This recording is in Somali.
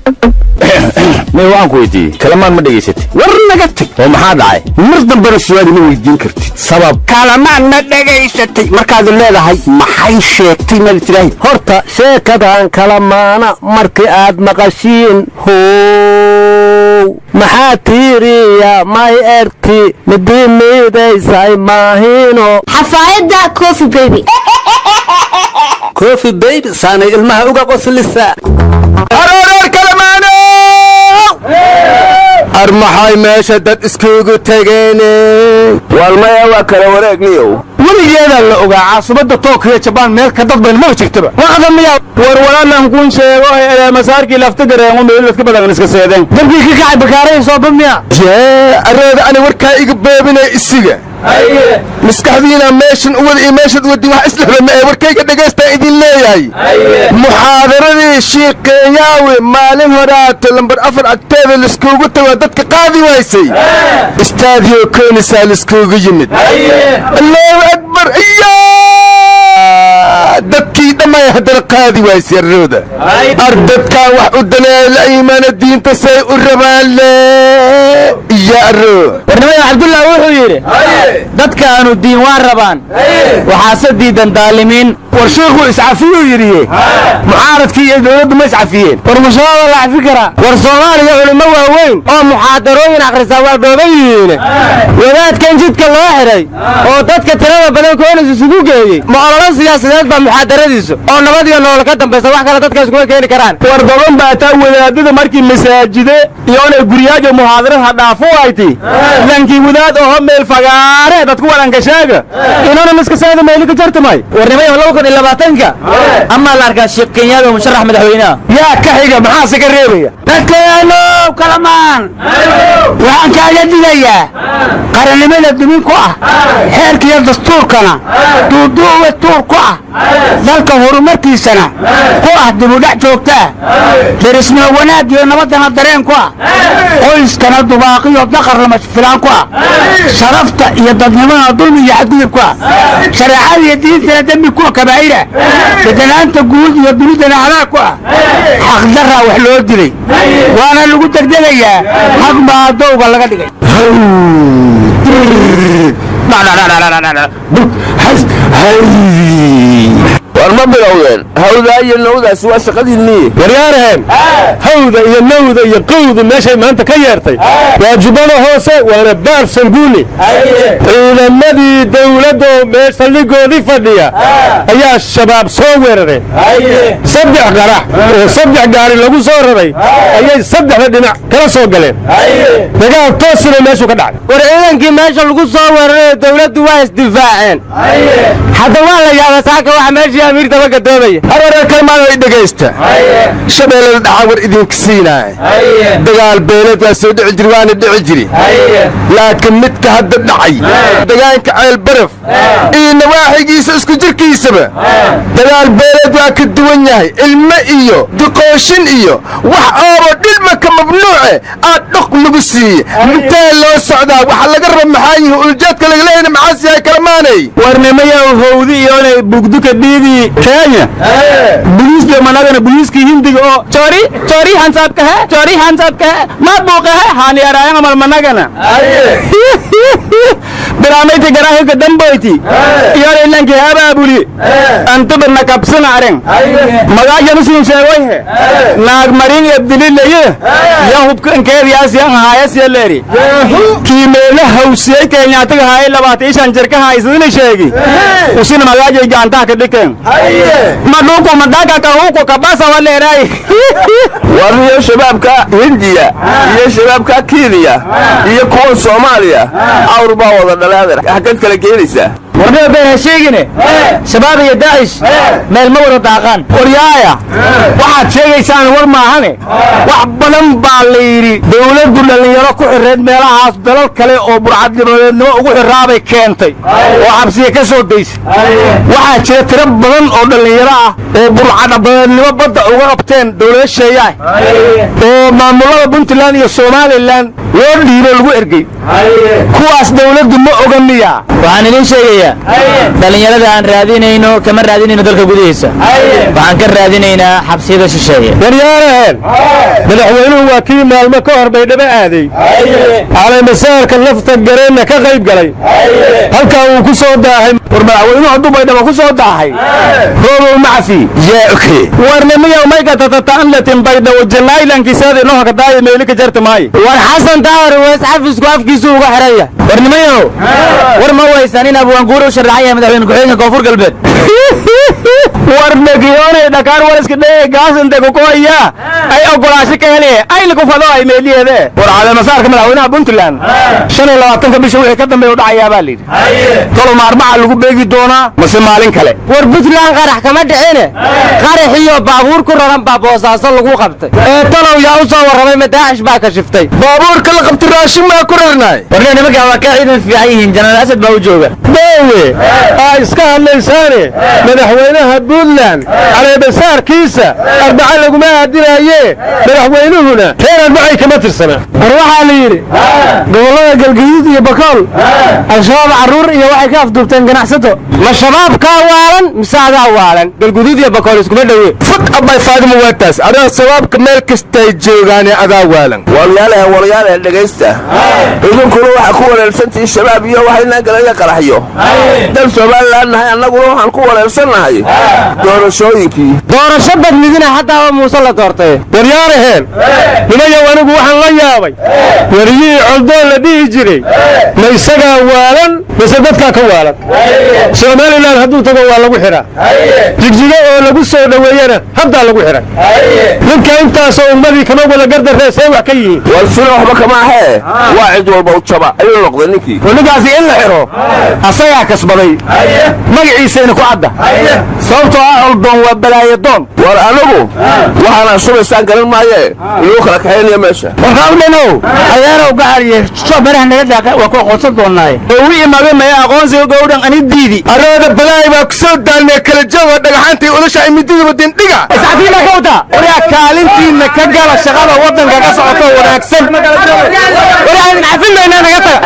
May waxaan ku weydiiyey, Kalamaan ma dhegaysatay? War naga tag! Oo maxaa dhacay? Mar dambena su'aal ima weydiin kartid. Sabab? Kalamaan ma dhegaysatay markaad leedahay, maxay sheegtay maad tidaahi? Horta sheekadan kalamaana markii aad maqashiin, how maxaa tiiriya may erti midii miidaysay maahino. Xafaayadda Coffee Baby. Coffee Baby saanay ilmaha uga qoslisa. Aroreer Kalamaano, ar maxay meesha dad iskugu tegeen? Waalmaya, waa kala wareegniyow. Weligeedaa la ogaa caasimadda Tookiyo Jabaan meel ka dad bayn maba jirtaba. Waqda miya? War walaalan kun sheego, ee masaarkii lafta gareen meel dadka badan iska seedeen. Dabkii ka kacay bakaaray sooba miya? Yee, arooda ani warkaa iga beebinay isiga maskaxdiina meeshan u wada iyo meeshaad wadin wax islehba ma ee. Warkayga dhagaystaa idin leeyahay. Muxaadaradii Shiiqeeyaawe maalin horaato lambar 4 agteeda laiskugu tago dadka qaadi waysay, istaadiyo koonisaa laiskugu yimid. Allahu akbar! Iya, dadkii dhammaay haddana qaadi waysay. Arooda, ar dadkaan wax u daneela iimaana diinta say u rabaan le iyo aro. Warnimada Cabdullah wuxuu yidhi, dadkaanu diin waa rabaan, waxaase diidan daalimiin. War shiikhuu iscafiyuu yidhiye, mucaaradkii iyo dowladdu ma iscafiyeen? War mushaaba la cafi karaa. War Soomaaliya culimo waaweyn oo muxaadarooyin akhrisaa waa dhooban yihiin. Wadaadkan jidka loo xidhay oo dadka tirada badan koonis isugu geeyey, ma ololo siyaasadeed baa muxaadaradiisu oo nabad iyo nolol ka dambaysa? Wax kale dadka iskuma keeni karaan. War doban baataa wadaadada markii masaajide iyoonay guryaajo muxaadarad dhaafo wayti, lankii wadaad oho meel fagaare dadku walanka sheega inona miska saada meelika jartamay. Warnimayo, 2020-ka amaa la arkaa Sheekh Kenyaada musharax madaxweynaha. Yaa ka xiga? Maxaase ka reebaya? Dadkeenow Kalamaan, waxaan kaaga digayaa qarannimada dumin ku ah, xeerkiiyo dastuurkana duuduuba tuur ku ah, dalka horumarkiisana ku ah dibudhac joogta ah, derisnimo wanaag iyo nabaddana dareen ku ah, qoyskana dubaaqiyo daqar lama filaan ku ah, sharafta iyo dadnimada dulmi iyo xadgudub ku ah, shareecada iyo diintana dembi kuwa kabaa'ira, bedelaanta guud iyo dunidana halaag ku ah. Xaqdarraa wax loo dilay waana lagu degdegayaa, hag baa dowga laga dhigay. War ma bilowdeen hawdaa iyo nawdaasi? Waa shaqadiinniye. Waryaaraheen, hawda iyo nawda iyo qowdu meeshay maanta ka yeertay waa Jubbada Hoose, waana Baar Sanguuni. Ciidamadii dawladoo meel saldhigoodii fadhiya ayaa Shabaab soo weerareen. Saddex qarax oo saddex gaari lagu soo raray ayay saddexda dhinac kala soo galeen. Dagaal toosina meeshuu ka dhacay. War ciidankii meesha lagu soo weerarayo dawladdu waa isdifaaceen. Hadda waa la yaaba saaka waxa meeshii amiir daba gadoobaya. Hareer Kalmaan ay dhegaysta, Shabeellada Dhaxa war idinka siinaay. Dagaal beeleed waa soo dhici jiri, waana dhici jiri, laakiin midka hadda dhacay degaanka Ceel Baraf iyo nawaaxigiisa isku jirkiisaba dagaal beeleed waa ka duwan yahay. Ilmo iyo duqooshin iyo wax oobo dhilma ka mamnuuce aad dhuq lagu siiye. Intee loo socdaa? Waxa laga raba maxaa yihi? Uljeedka laga leeyana maxaas yahay, Kalamaanay? Warnimayow, howdi iyoonay bugduka dhiidii Kenya buliis managana buliiskii Hindiga oo chori chori hansaabka he chori hansaabka he ma buuqa he haani araayan amal managana bilaamayti garaahika damboyti iyoonay lanki abaabuli antuba nakabsana aren magaajanu siin sheegoyhe naag marin ebdililaye ya hubka inkeediyaasiyan haayasiya leeri kiimeela hawsiyey Kenyaatiga haaye 25 jirka haysadina sheegi usina magaajay gaantaha ka dhikeen maduku madaka kahuku kabasa waleeray. War iyo shabaabka Hindiya iyo shabaabka Kenya iyo kuwa Soomaaliya awr baa wada dhalaader, xagad kala keenaysaa? Warnima been ha sheegine, Shabaab iyo Daacish meel ma wada daaqaan. Waryaaya, waxaad sheegaysaan war maahane. Wax badan baa la yidhi dawladdu dhallinyaro ku xirreed meelahaas dalal kale oo burcadnimadeednimo ugu xirraabay keentay oo xabsiya ka soo daysay. Waxaa jira tiro badan oo dhallinyaro ah oo burcadhabadeednimo badda uga qabteen dawlado sheeyaah oo maamulada Puntland iyo Somalilan Loo dhiibo lagu ergey. Kuwaas dawladdu ma oga miya? Waxaan idiin sheegayaa, dhallinyarada aan raadinayno kama raadinayno dalka gudihiisa, waxaan ka raadinaynaa xabsiyada shisheeye. Waryaaraheen, madaxweynuhu waa kii maalmo ka hor Baydhabo aaday, caleemasaarka lafta gareenna ka qayb galay, halkaa uu ku soo daahay. War madaxweynuhu hadduu Baydhabo ku soo daahay, Roobow macafi. Yaa okay. Warnimiyow mayga tatataanlatin Baydhabo janaylankiisaada inoo hakadaaya meelika jarta maayo. War Xasan Daahir Weys xafisku afkiisu uga xiran yahay. War nimayow, war ma weysan in Abwaanguure u sharaxan yahay madaxweyne ku-xigeenka Koonfur Galbeed? War negiyoonay dhakaar war iska dhee gaasante kukoya ay ogolaasho ka hele ay lagu fado ay meeliyeede. War caleemasaarka madaxweynaha Puntland 25-ka bisha wixii ka dambeeya u dhacayaa baa layidhi. Toloma Arbaca lagu beegi doonaa mase maalin kale? War Puntland qarax kama dhicine, qaraxiyo baabuur ku raran baa Boosaaso lagu qabtay. Ee talow yaa u soo warramay? Ma Daacish baa ka shiftay? Baabuurka la qabtay raashin maa ku rarnay? Warniyo, nimankaa waa ka ciidan fiican yihiin, Jenaraal Asad baa u jooga. Boowe aa iska hadlaysaane, madaxweynaha Puntland caleemasaarkiisa Arbaca laguma aadinaaye, madaxweynuhuna reer Arbacay kama tirsana. War waxaa la yidhi gobollada Galgaduud iyo Bakool Al-Shabaab carruur iyo waxay ka afduubteen ganacsato. Ma Shabaabkaa waalan mise adaa waalan? Galguduud iyo Bakool iskuma dhowe. Fud abay Faadimo, waataas adaa shabaabka meel kastay joogaane, adaa waalan. Waryaalahe, waryaalahe, dhegaysta. Idinkuna waxaa ku wareersantihiin Shabaab iyo waxaynaan galaya qaraxyo. Dal Somalilan nahay annaguna, waxaan ku wareersannahay doorashooyinkii. Doorasho badnidina haddaaba Muuse la doortay. Waryaaraheen, nimayow, anigu waxaan la yaabay weriyihii Coldoon la dhihi jiray. Ma isagaa waalan mise dadkaa ka waalan? Somalilan hadduu tago waa lagu xidhaa, Jigjigo oo lagu soo dhoweeyena haddaa lagu xidhay. Ninka intaasoo ummadii kama wada gardarree, see wax ka yihiin? War sina waxba kama ahee, waa cid walba u jaba ayuu noqday ninkii. War ninkaasi in la xidho asagaa kasbaday, magaciisayna ku cadda, sababtoo ah Coldoon waa balaayadoon. War anigu waxaana shubaysaan garan maayee, inuu kala kaxaynaya meesha. Warqaawdhanow, adeerow gacaliye, soo baraha naga daaqa, waa ku aqoonsan doonaaye. Oo wi imabe maya aqoonsiga gowdhan ani diidi. Arooda balaay baa ku soo daalnee, kala jooga dhagaxaantii ulasha ay midida wadin dhiga. Iscafiina ka wataa. Waryaa, kaalintiinna ka gala shaqada waddanka ka socoto wanaagsan. Waryaa, idin cafin maynaa, naga taga.